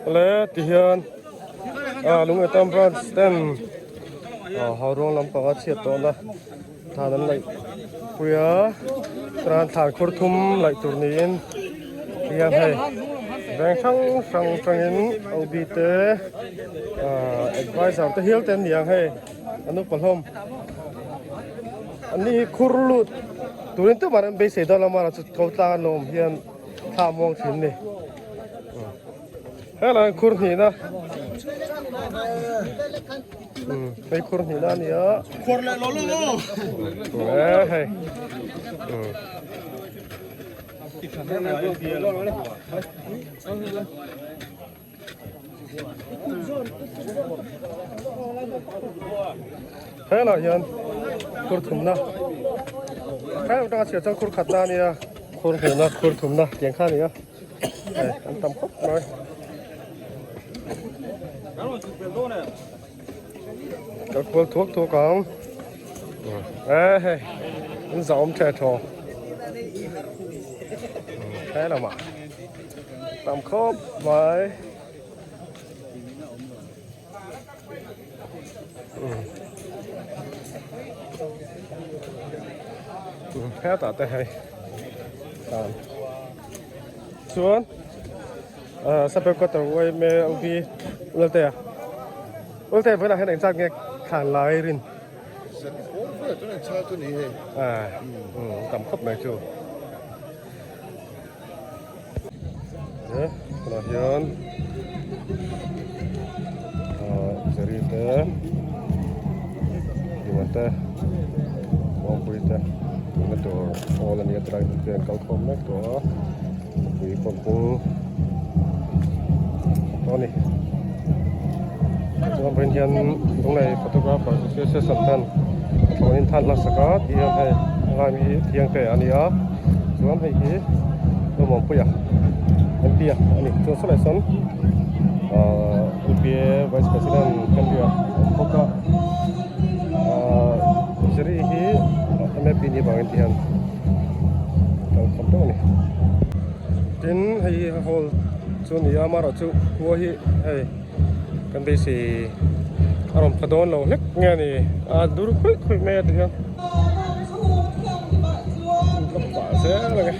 Awle tihian ah Lungleitam branch ten ah Hauruang lampanga chhiat tawhna thlan an laih pui a chuan thlan khur thum laih tur niin tihian hei veng hrang hrang atangin OB te ah advisor te hial te an ni ang hei an upa hlawm an ni hi khur lut turin tumah an beisei dawn lo amaherawhchu chu ko tlang an lo awm hian thla a muang thin a ni. Helai khur hnihna hei khur hnihna a ni a Khur leh lo lo lo e hei Helai hian khur thumna helai atanga chhiar chuan khur khatna a nia khur hnihna khur thumna tiang kha a ni a. Hei an tam khawp mai. Kal kual thuak thuak ang. E hei an zah awm the thaw. He lamah tam khawp mai. Hetah te hei tan chuan Sape quarter yma OB Ulalte a Ulalte vawiinah hian engzat nge thlan lai rin tam khawp mai chu He tunah hian ahh zari te lian te kawngpui te tuna tur awl a nia tilai hmun te an kal khawm mek tawh a mipui pawh an pung tawh a ni chuan vawiin hian lunglei photographer association ten a thlawhin than hmasak a tih hian hei a lai hi thiangte a ni a chuan hei hi Lawmawmpuia MP a ni chuan saw sawn ahh LPA vice president Henry a awm bawk a ahh Jerry hi M_A_P ni vangin ti hian kal khawm deuh a ni tin hei hi hall chu a ni a amaherawhchu khua hi hei kan beisei a rawn pha dawn lo hlek nge a ni a dur khuih khuih mai a ti hian. Ka pah zel ang e.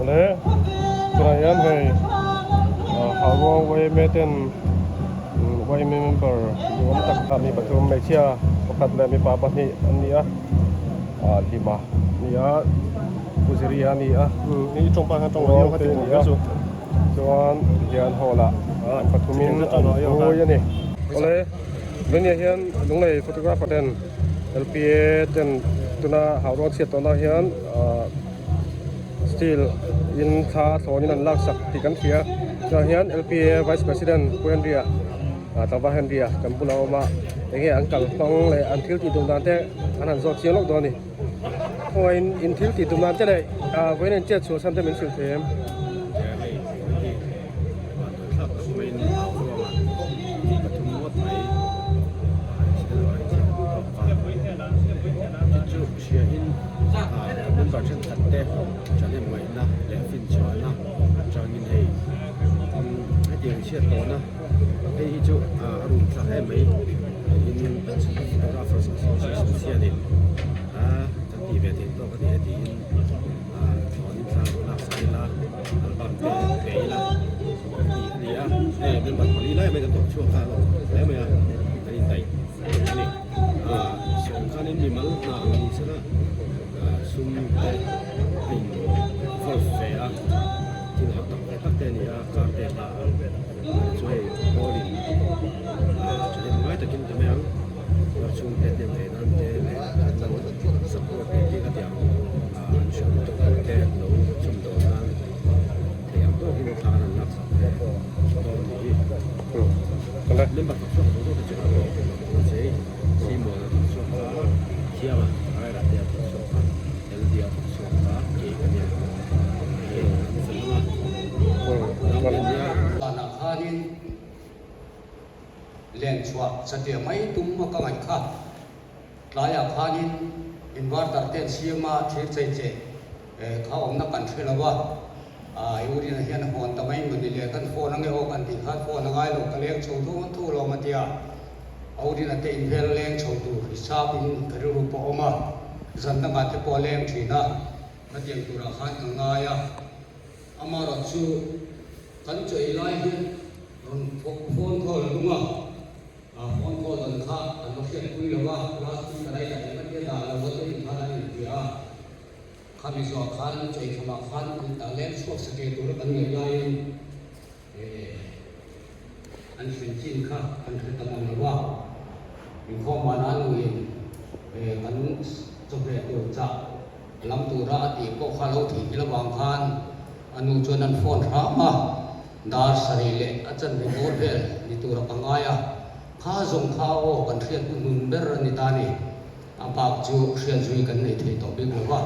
Awle tunah hian hei Hauruang yma ten yma member duhawm tak ah mi pathum hmeichhia pakhat leh mipa pahnih an ni a ah hlima a ni a Pu Ziria a ni a Ruangte a ni a. Chuan hian hall ah an pathumin an hui a ni. Awle Venia hian Lunglei photographer ten LPA ten tuna hauruang chhiat tawhna hian steel in thla thlawnin an laksak tih kan hria. Chuan hian LPA Vice President Pu Henry-a Tlangval Henry-a kan bulah a awm a, enge an kal hmang leh an thil tih tum dan te an han zawt chiang lawk dawn a ni. Khawngaih in thil tih tum nan te leh vawiin in chet chhuah chhan te min hrilh thei em? Nia hei vawiin hi van tawih thlak tak maiin au ruangah tih pathum ngawt mai accident avangin chhiat a duh tawk a. Chu chu hria in kan member thenkhat te thahnem ngaihna leh finchhuahna atangin hei hetiang chhiat tawhna Hei hi chu a rum thlak em mai in photographers association hianin a kan tih ve theih tawk a ni e tiin thlawnin thla lak sak ila album te pe ila tih a ni a hei member pali lai mai kan thawk chhuak kha a lo hle mai a kan indaih a ni sawm khanin mimal hna ang ni sela sum te a in involve ve a thil har tak ve tak te a ni a car te a hla a. Chu hei ball in thahnem ngai takin ta mai ang lar chhungte hnem ve nan te leh an lo support te tih ka ti ang an hriat lutuk tur te an lo chhawm dawn nan. Member thawk chhuak zawng zawng te chu a tawp mahse Simon a thawk chhuak a, Thianga Raira te a thawk chhuak a, LD a thawk chhuak a, kei ka nia hei an fel hlawm a, nang te nia. Vanah khanin len chhuah satliah mai tum a ka ngaih kha. Tlaiah khanin inverter te an siam a, thir chei che kha awmna kan hre lo a, i urina hian a hawn ta mai mawni le, kan phone ange aw kan tih khan phone a ngai lo, ka leng chho thung thu lawm a tia, a urina te invel leng chho tur hisap in ka rilru pawh a awm a, zan dangah te pawh a leng thin a, khatiang turah khan ka ngai a, amaherawhchu kan chaw ei lai hian rawn phone call lung a. A phone call dan kha an va hriatpui lo a, last week a rei tak eng atia dah lo a te in khan an inhria a. Khami zawh khan Chawikhamah khan an leng chhuak satliah tura kan ngaih laiin an thlen chin kha an hre ta mang lo a. Inkhawm vanah nuin kan chawhmeh tur chah lam tura a tih pawh kha lo theihnghilh avang khan a nu chuan an phone hram a. Dar sarih leh a chanve bawr vel ni tura ka ngai a, kha zawng kha aw kan hriat hnuhnun ber a ni ta ni. A bak chu hriat zui kan nei thei tawh bik lo va,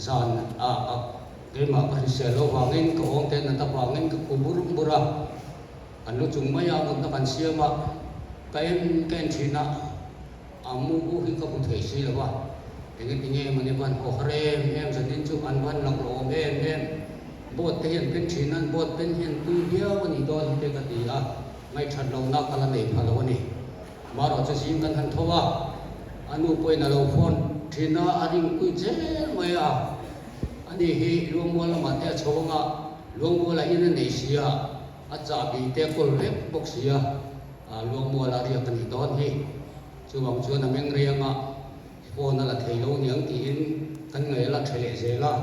zan ah a keimah ka hrisel lo vangin ka awm te nat avangin ka khu bur bur a, kan lu chung maia mutna kan siam a, ka en ka en thin a, a mu bu hi ka hmu thei si lo va, engati nge mawni van haw har em em zanin chu an van lak lo awm em em. Boat te hian pen thin an boat pen hian tui viau a nih dawn hi te ka ti a, ngaihthat lohna ka la nei pha lo a ni. Marawh chu zing kan han tho a, a nu pawhin a lo phone thin a, a ringpui zel mai a, ani hi Luangmual lamah te a chho ang a, Luangmualah in a nei si a, a chahbi te a kawl vek bawk si a, Luangmuala riak a nih dawn hi. Chuvang chuan a meng rei ang a, phone a la thei lo niang tiin kan ngaih a la tha leh zel a.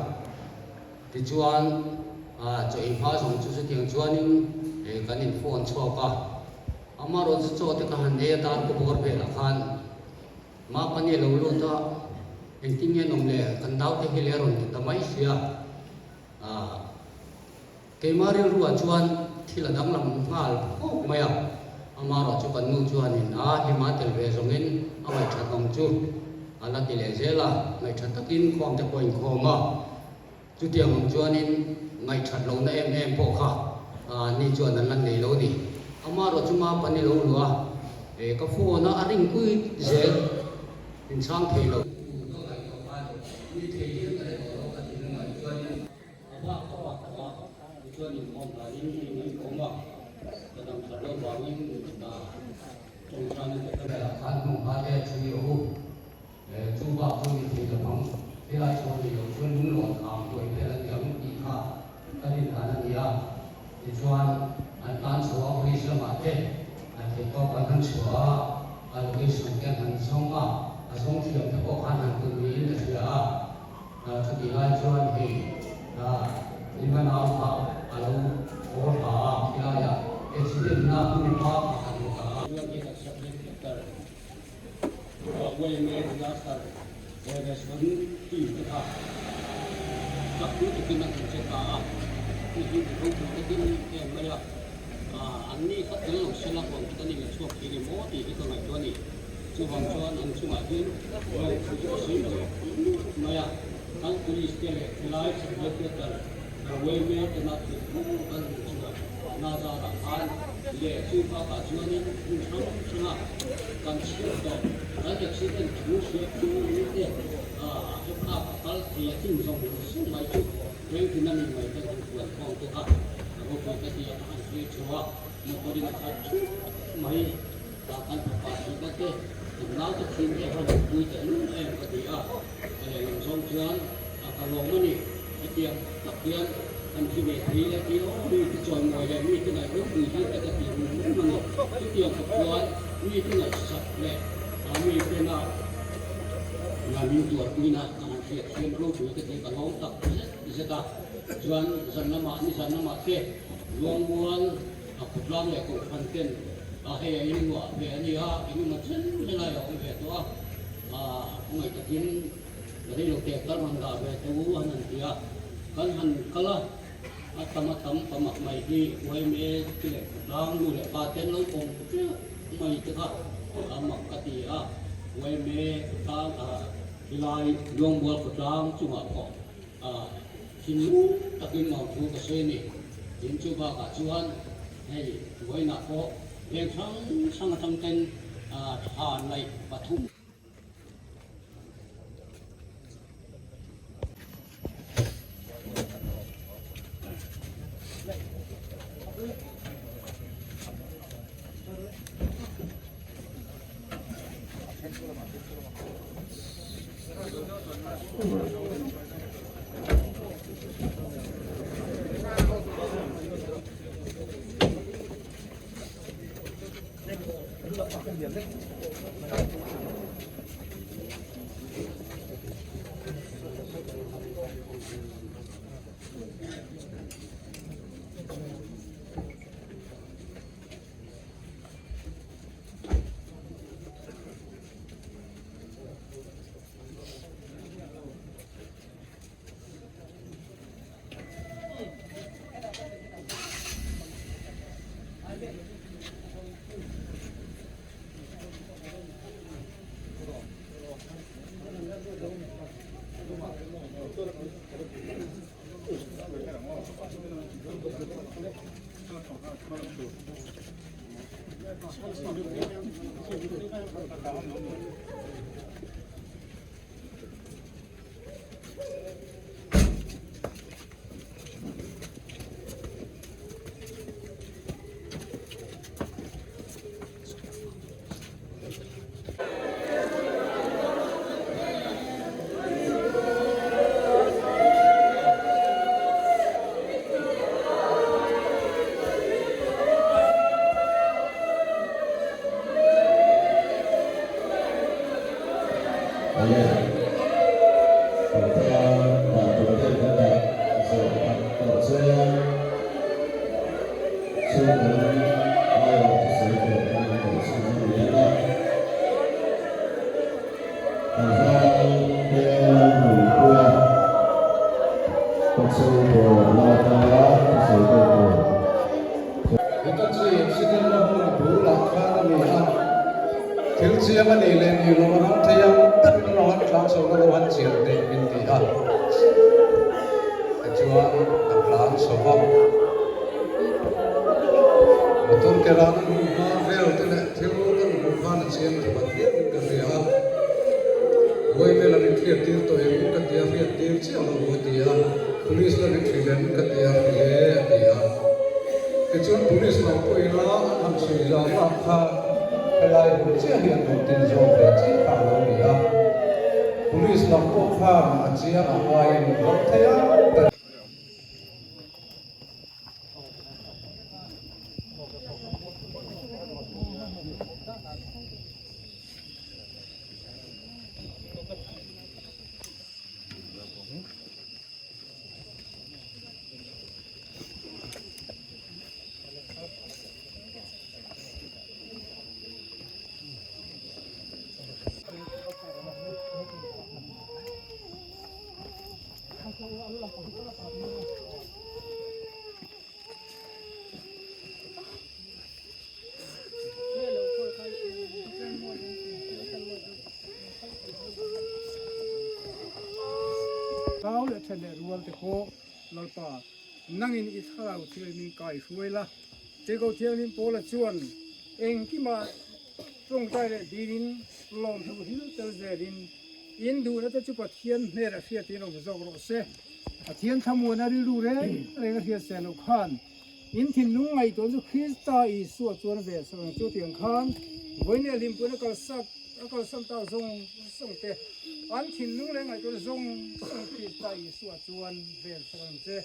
Tichuan, chaw ei hma zawng chu chutiang chuanin kan in phone chhuak a, amaherawhchu chaw te ka han ei a dar ka bawr velah khan Mapani a lo lut a, engtin nge an awm le, kan naute hi le a rawn ti ta mai sia, keimah rilruah chuan thil a danglam nghal phawk mai a, amaherawhchu kan nu chuanin a hlima tel ve zawngin a ngaihthat ang chu a la ti leh zel a, ngaihthat takin khawm te pawh a inkhawm a. Chutiang ang chuanin ngaihthat lohna em em pawh kha ni chuan an la nei lo ni. Amaherawh chu mapa ni lo lua e ka phone a a ring pui zel inchhang thei lo. Ka ngaihtuah khan mi thei hian ka hre tawh lo ka tih ringah chuanin a bak ka bak ta a, tichuan inkhawm danin in an kawm a, ka dam that loh vangin tawngtaina te ka Velah khan hmun hma te a chhui rawh u. Chu bak chu ni thei lo ang, helai chhuah ni lo chuan lunglawn kham tuai vel a ni ang tih kha ka rin dan a ni a. Tichuan an tan chhuah a, police lamah te an theih tawk an han chhuah a, a location te an han zawng a, a zawng thiam te pawh khan han tum niin ka hria a. Chutih lai chuan hei Lima nau kha a lo haw hla a, khilaiah accident na hmun hma kha kan hmu ta a. Wayne disaster response team te kha chak pui takin an inche ta a, hei hi mi ropui takin em mai a, an ni kha tel lo sela huang chu kan inla chhuak thei ni maw tih hi ka ngaihtuah a ni. Chuvang chuan an chungah hian ropui chu a sawi lo mai a, kan police te leh helai subject Rawelme tena thil thu kan hmuh chhuah Nazarah khan leh chu bakah chuanin hmun hrang hranga kan chhiat tawh kan accident thu hriat chu mite a hep-up a kal thei a chin zawng zawng mai chu vengtin a mi mai ten han huan khawm te kha ropui ka ti a ka han thlir chho a, motor in a khat thup mai a kan fapa thihna te kan naute thin te han pui tehlul em ka ti a, a lehlam zawng chuan a ka lawm a ni. Hetiang tak hian an thi ve thei le tih aw mi te chawimawi leh mi te ngaih ropui hi te ka tih rum rum a ni. Chutiang khawp chuan mi te ngaihsak leh mi tena min tuarpuina ka han hriat hian ropui ka tih ka lawm tak zet zet a. Chuan zan lamah ni zan lamah te Luangmual a khawtlang leh kohhran ten hei a inluah ve a ni a, engemaw chen helai a awm ve tawh a, khawngaih takin Rei lo teh kal rawn dah ve teh u an han ti a, kan han kal a, A tam a tam pa mak mai hi yma te leh khawtlang nu leh pa te an lo awm teuh mai te kha a mak ka ti a. Yma khawtlang ah helai Luangmual khawtlang chungah pawh thinlung takin lawmthu ka sawi a ni. Tin chu bakah chuan hei vawiinah pawh veng hrang hrang atang ten thlan laih pathum. Thil chiang a nih leh nih loh a ram thei ang takin rawng an tlang chho na lo han chian teh min ti a. Tichuan ka tlan chho va, motor ke ran an hmuh hma vel te leh thil kan hmuh khan a chiang tha bat viau in ka hria a. Vawi vel an inhriat tir tawh em ka ti a, hriat tir chiah lo a ti a, police lam inhrilh em ka ti a, hrilh e a ti a. Tichuan police lam pawh ila an han chhui zan ah khan helai hmun chiah hi an rawn tin zawk ve chiah kha a lo ni a. Police lam pawh khan a chiang a ngaiin ram thei a. Kau leh then leh rual te pawh Lalpa nangin i thlarau thil min kai hruai la. Tirhkoh Thianghlim Paula chuan engkimah tawngtai leh dilin lawmthu hil tel zelin in duhna te chu Pathian hmel a hriatin awm zawk rawh se. Pathian thlamuana rilru reng reng a hriat seh loh khan in thinlung ngaihtuah chu Krista Isua chuan vel sak ang chu tiang khan vawiin leh hlimpuina kalsak a kalsan tak zawng zawng te an thinlung leh ngaihtuahna zawng zawng Krista Isua chuan vel sak ang che.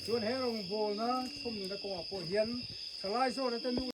Chuan he rawngbawlna thawmnuna kawngah pawh hian thalai zawhna te nu.